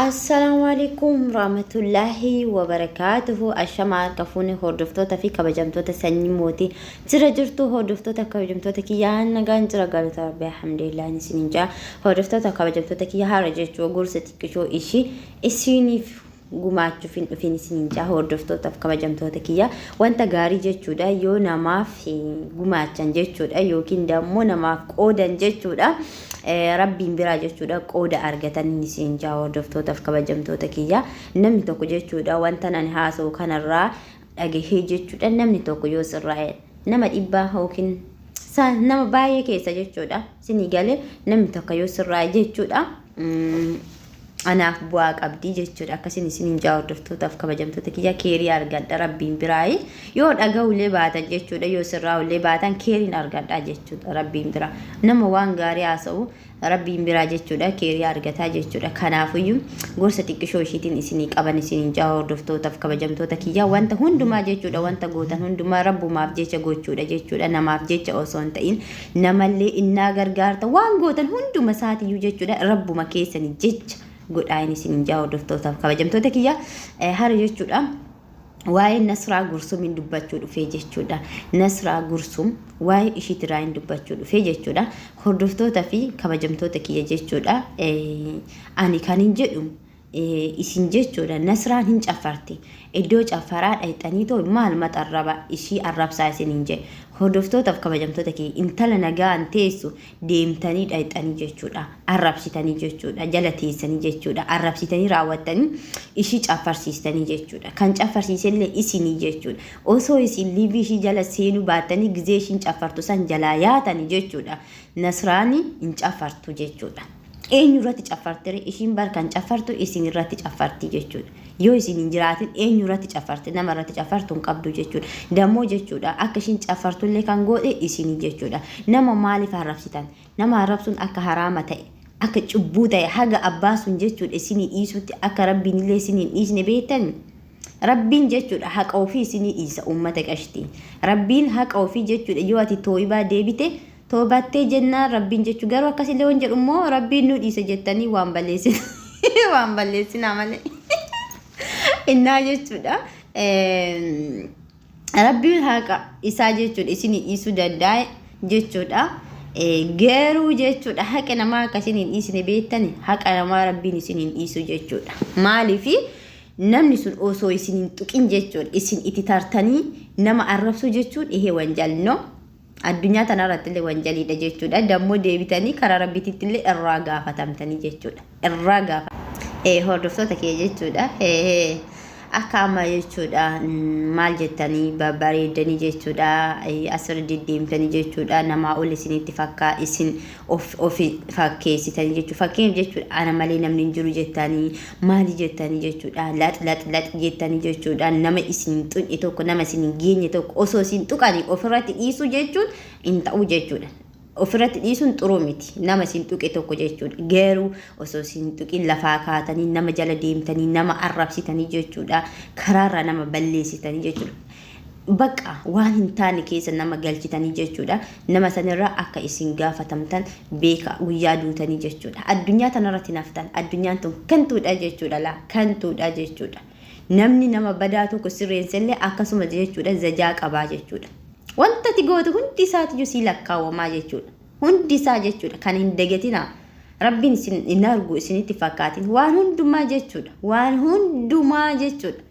Assalaamu alaikum rahmatullahi wabarakaatuhu. Ashama harka fuune, hordoftoota fi kabajamtoota sanyii mootii, jira jirtu hordoftoota kabajamtoota kiyyaa? Nagaan jira, galata rabbi, alhamdulillah isiniin jaa. Hordoftoota kabajamtoota kiyya, haara jechuu gorsa xiqqishoo ishii isiniif gumaachuuf hin dhufin isiniin jaa. Hordoftootaaf kabajamtoota kiyya, wanta gaarii jechuudha yoo namaaf gumaachan jechuudha yookiin dammoo namaaf qoodan jechuudha, rabbiin biraa jechuudha qooda argatan isiniin jaa. Hordoftootaaf kabajamtoota kiyya, namni tokko jechuudha wanta nan haasa'u kanarraa dhagahee jechuudha, namni tokko yoo sirraa nama 100 yookiin nama baay'ee keessa jechuudha sinii galee, namni tokko yoo sirraa jechuudha anaaf bu'aa qabdi jechuudha. Akkasiin isiniin jaa, hordoftootaaf kabajamtoota kiyya, keerii argadha rabbiin biraayi. Yoo dhaga'ullee baatan jechuudha, yoo sirraa'ullee baatan, keeriin argadha jechuudha rabbiin biraa. Nama waan gaarii haasa'u rabbiin biraa jechuudha keerii argataa jechuudha. Kanaafuyyuu gorsa xiqqishoo ishiitiin isinii qaban isiniin jaa. Hordoftootaaf kabajamtoota kiyya, wanta hundumaa jechuudha, wanta gootan hundumaa rabbumaaf jecha gochuudha jechuudha, namaaf jecha osoo hin ta'in. Namallee innaa gargaarta, waan gootan hunduma isaatiyyuu jechuudha rabbuma keessanii jecha godhaa inni isiniin jaa. Hordoftootaaf kabajamtoota kiyya, hara jechuudha waa'ee Nasraa Gursumiin dubbachuu dhufee jechuudha. Nasraa Gursum waa'ee ishiitirraa hin dubbachuu dhufee jechuudha. Hordoftoota fi kabajamtoota kiyya jechuudha. Ani kan hin jedhu isin jechuudha, Nasraan hin caffarti. Iddoo caffaraa dhayxanii too maal maxarraba ishii arrabsaa isiniin jedhe. Hordoftootaaf kabajamtoota kiyya, intala nagaan teessu deemtanii dhayxanii jechuudha. Arrabsitanii jechuudha. Jala teessanii jechuudha. Arrabsitanii raawwattanii ishii caffarsiistanii jechuudha. Kan caffarsiisellee isinii jechuudha. Osoo isin liivii ishii jala seenuu baattanii gizee ishiin caffartu san jalaa yaatanii jechuudha. Nasraani hin caffartu jechuudha. Eenyu irratti caffartire ishiin? Bar kan caffartu isin irratti caffarti jechuudha. Yoo isin hin jiraatin eenyu irratti caffarti? Nama irratti caffartu hin qabdu jechuudha. Dammoo jechuudha akka ishiin caffartullee kan godhe isinii jechuudha. Nama maaliif arrabsitan? Nama arrabsuun akka haraama ta'e, akka cubbuu ta'e, haga abbaa sun jechuudha isinii dhiisutti akka rabbiin illee isinii hin dhiisne beektan. Rabbiin jechuudha haqa ofii isinii dhiisa, uummata qashtii. Rabbiin haqa ofii jechuudha yoo ati too'ibaa deebite, toobattee jennaan rabbiin jechuu garuu akkasillee waan jedhu immoo rabbiin nu dhiise jettanii waan balleessin waan balleessinaa malee innaa jechuudha. Rabbiin haqa isaa jechuudha isinii dhiisuu danda'a jechuudha. Garuu jechuudha haqa namaa akka isin hin dhiisne beektani, haqa namaa rabbiin isin hin dhiisu jechuudha. Maaliifi namni sun osoo isin hin tuqin jechuudha isin itti tartanii nama arrabsuu jechuun ihee wanjal no. Addunyaa tanarratti illee wanjaliidha jechuudha. Dammoo deebitanii karaa rabbiititti illee irraa gaafatamtanii jechuudha. Irraa gaafa. Hordoftoota kee jechuudha. Akka amma jechuudha maal jettanii babbareeddanii jechuudha asirra deddeemtanii jechuudha, namaa ol isinitti fakkaa isin of ofi fakkeessitanii jechuudha. Fakkeenyaaf jechuudha ana malee namni hin jiru jettanii, maali jettanii jechuudha, lax lax lax jettanii jechuudha, nama isin hin tuqne tokko, nama isin hin geenye tokko osoo isin tuqanii ofirratti dhiisuu jechuun hin ta'u jechuudha. Ofirratti dhiisuun xuruu miti, nama isin tuqe tokko jechuudha. Garuu osoo isin tuqin lafaa kaatanii nama jala deemtanii nama arrabsitanii jechuudha, karaarraa nama balleessitanii jechuudha. Bakka waan hin taane keessa nama galchitanii jechuudha. Nama sanirraa akka isin gaafatamtan beeka guyyaa duutanii jechuudha. Addunyaa tanarratti naftan, addunyaan tun kantuudha jechuudha, laa kantuudha jechuudha. Namni nama badaa tokko sirreensellee akkasuma jechuudha zajaa qabaa jechuudha. Wanta ati gootu hundi isaatiyyuu sii lakkaawwamaa jechuudha. Hundi isaa jechuudha kan hin dagatinaa. Rabbiin isin hin argu isinitti fakkaatin, waan hundumaa jechuudha. Waan hundumaa jechuudha.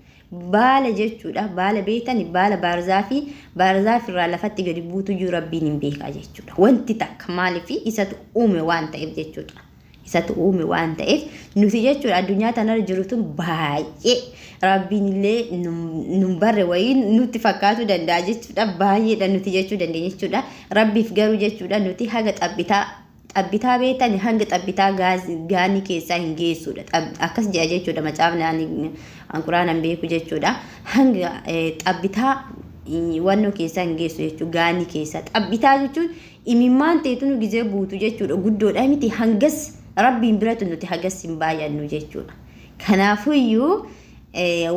Baala jechuudha, baala beektani, baala baarzaafii, baarzaafii irraa lafatti gadi buutuyyuu rabbiin hin beekaa jechuudha. Wanti takka maaliif isatu uume waan ta'eef jechuudha. Isatu uume waan ta'eef nuti jechuudha addunyaa tanarra jiru tun baay'ee rabbiin illee nun barre wayii nutti fakkaatu danda'a jechuudha. Baay'eedha nuti jechuu dandeenya jechuudha. Rabbiif garuu jechuudha nuti haga xabbitaa, xabbitaa beektani, hanga xabbitaa gaanii keessaa hin geessuudha. Akkas jedha jechuudha macaafni ani quraanan beeku jechuudha. Hanga xabbitaa wannoo keessaa hin geessu jechuudha gaanii keessaa. Xabbitaa jechuun imimmaan teetu nu gizee buutu jechuudha, guddoodha miti, hangas rabbiin biratti nuti hagas hin baay'annu jechuudha. Kanaafuyyuu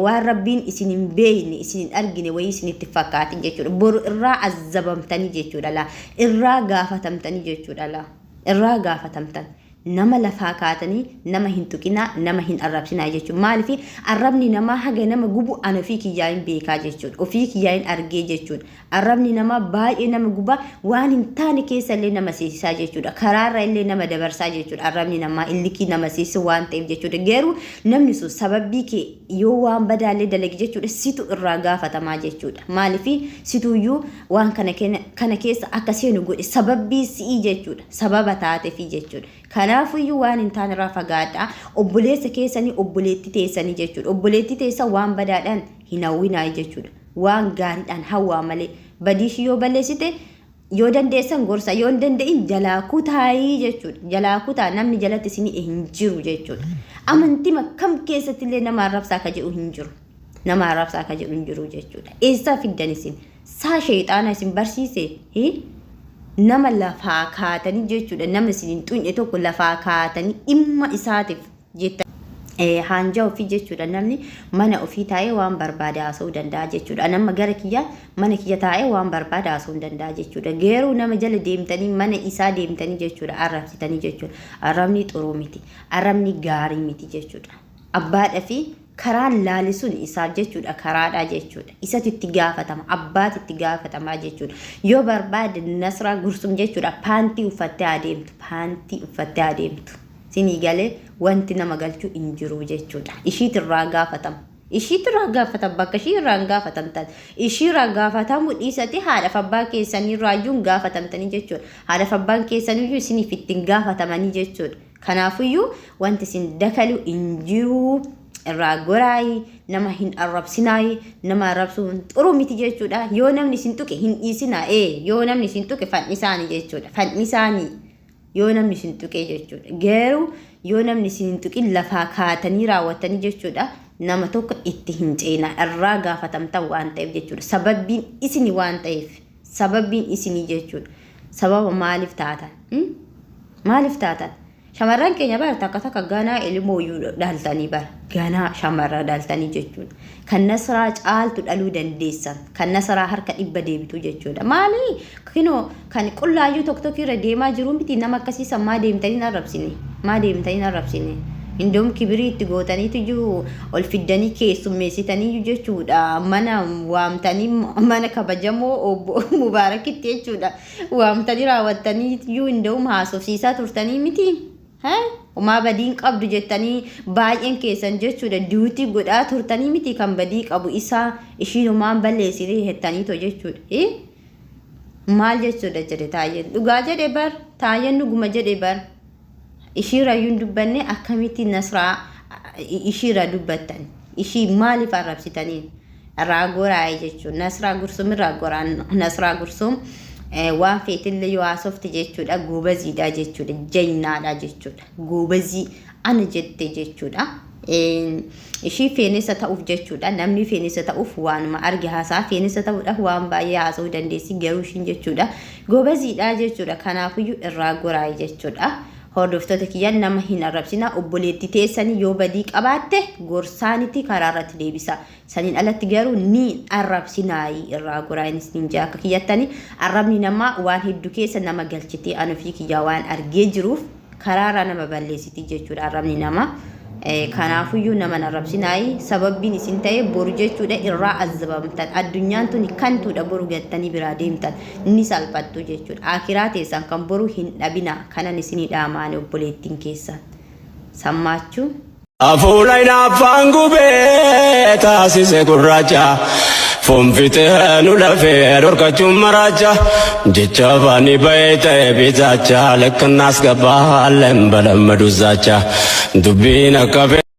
waan rabbiin isin hin beekne, isin hin argine wayii isinitti fakkaatin jechuudha. Boru irraa azzabamtanii jechuudha laa. Irraa gaafatamtanii jechuudha laa. Irraa gaafatamtan. Nama lafaa kaatanii nama hin tuqinaa, nama hin arrabsinaa jechuudha. Maaliif arrabni namaa haga nama gubu ani ofii kiyyaa hin beekaa jechuudha. Ofii kiyyaa hin argee jechuudha. Arrabni namaa baay'ee nama guba waan hin taane keessa illee nama seesisaa jechuudha. Karaarra illee nama dabarsaa jechuudha. Arrabni namaa illikii nama seesisu waan ta'eef jechuudha. Garuu namni sun sababbii kee yoo waan badaallee dalage jechuudha situ irraa gaafatamaa jechuudha. Maaliif situyyuu waan kana kana keessa akka seenu godhe sababbii si'ii jechuudha. Sababa taatefi jechuudha. Kanaafuyyuu waan hin taane irraa fagaadhaa. Obboleessa keessanii obboleettii teessanii jechuudha. Obboleettii teessan waan badaadhaan hin hawwinaa jechuudha. Waan gaariidhaan hawwaa malee. Badii ishii yoo balleessite yoo dandeessan gorsa yoo hin danda'in jalaa kutaayii jechuudha. Jalaa kutaa namni jalatti isinii hin jiru jechuudha. Amantima kam keessatti illee nama arrabsaa akka jedhu hin jiru. Nama arrabsaa akka jedhu hin jiru jechuudha. Eessaa fiddan isin? Saa sheexaana isin barsiise? Nama lafaa kaatanii jechuudha. Nama isin hin xuqne tokko lafaa kaatanii dhimma isaatiif jetta. Haanjaa ofii jechuudha. Namni mana ofii taa'ee waan barbaade haasa'uu danda'a jechuudha. Nama gara kiyyaa mana kiyya taa'ee waan barbaade haasa'uu hin danda'a jechuudha. Garuu nama jala deemtanii mana isaa deemtanii jechuudha arrabsitanii jechuudha. Arrabni xuruu miti. Arrabni gaarii miti jechuudha. Abbaadha fi karaan laalisuun isaaf jechuudha karaadha jechuudha. Isatu itti gaafatama. Abbaatu itti gaafatamaa jechuudha. Yoo barbaade Nasraa Gursum jechuudha paantii uffattee adeemtu. Paantii uffattee adeemtu. Sinii galee wanti nama galchu hin jiru jechuudha. Ishiitu irraa gaafatama. Ishiitu irraa gaafatama. Bakka ishii irraa hin gaafatamtan. Ishii irraa gaafatamuu dhiisati haadhaaf abbaa keessanii irraayyuu hin gaafatamtanii jechuudha. Haadhaaf abbaan keessaniyyuu isiniif ittiin gaafatamanii jechuudha. Kanaafuyyuu wanti isin dakalu hin jiru. Irraa goraayi, nama hin arrabsinaayi, nama arrabsuun xuru miti jechuudha. Yoo namni isin tuqe hin dhiisinaa. Ee yoo namni isin tuqe fannisaani jechuudha. Fannisaani. Yoo namni isin tuqee jechuudha. Garuu yoo namni isin hin tuqin lafaa kaatanii raawwattanii jechuudha nama tokko itti hin ceenaa irraa gaafatamtan waan ta'eef jechuudha. Sababbiin isini waan ta'eef sababbiin isinii jechuudha. Sababa maaliif taatan? Maaliif taatan? Shamarran keenya bara takka takka ganaa ilmooyyuu dhaltanii bara ganaa shamarra dhaltanii jechuudha. Kan Nasraa caaltu dhaluu dandeessan. Kan Nasraa harka dhibba deebitu jechuudha. Maali? Kinoo kan qullaayyuu tokko tokko irra deemaa jiru miti nama akkasii san maa deemtanii hin arrabsine? Maa deemtanii hin arrabsine? Indoom kibirii itti gootaniitiyyuu ol fiddanii keessummeessitaniyyuu jechuudha. Mana waamtanii mana kabajamoo obbo Mubaarakitti jechuudha. Waamtanii raawwattaniiyyuu indoom haasofsiisaa turtanii miti? Homaa badii hin qabdu jettanii baay'een keessan jechuudha duutii godhaa turtanii miti kan badii qabu isaa ishiin homaan balleessite jettaniitoo jechuudha. Maal jechuudha jedhe taayyeen dhugaa jedhe bar taayyeen dhuguma jedhe bar ishiirra iyyuu hin dubbanne akkamitti Nasraa ishiirra dubbattan ishii maaliif arrabsitaniin irraa goraa'e jechuudha. Nasraa Gursum irraa goraan Nasraa Gursum waan feetillee yoo haasofte jechuudha goobaziidha jechuudha jaynaadha jechuudha goobazii ana jette jechuudha. Ishii feenessa ta'uuf jechuudha namni feenessa ta'uuf waanuma arge haasaa feenessa ta'uudhaaf waan baay'ee haasa'uu dandeessi garuu ishiin jechuudha goobaziidha jechuudha kanaafuyyuu irraa goraa'e jechuudha. Hordoftoota kiyya nama hin arrabsina obboleetti teessanii yoo badii qabaatte gorsaaniti karaa irratti deebisa. Saniin alatti garuu ni arrabsinaayi irraa goraa innis niin jaa akka kiyyattani arrabni namaa waan hedduu keessa nama galchiti an ofii kiyyaa waan argee jiruuf karaarraa nama balleessiti jechuudha arrabni namaa. Kanaafuyyuu nama hin arrabsinaayi sababbiin isin ta'e boru jechuudha irraa azabamtan addunyaan tuni kantuudha boru gattanii biraa deemtan ni salphattu jechuudha akiraa teessan kan boru hin dhabina kanan isinii dhaamaani obboleettiin keessan sammaachuu. Hafuura hinaaffaan gubee taasise gurraacha. Foon fixee nu lafee dhorkachuun maraacha. Jecha afaanii bahee ta'e bitaacha. Lakkannaas gabaa haalleen balammadu zaacha. Dubbiin akka fedhe.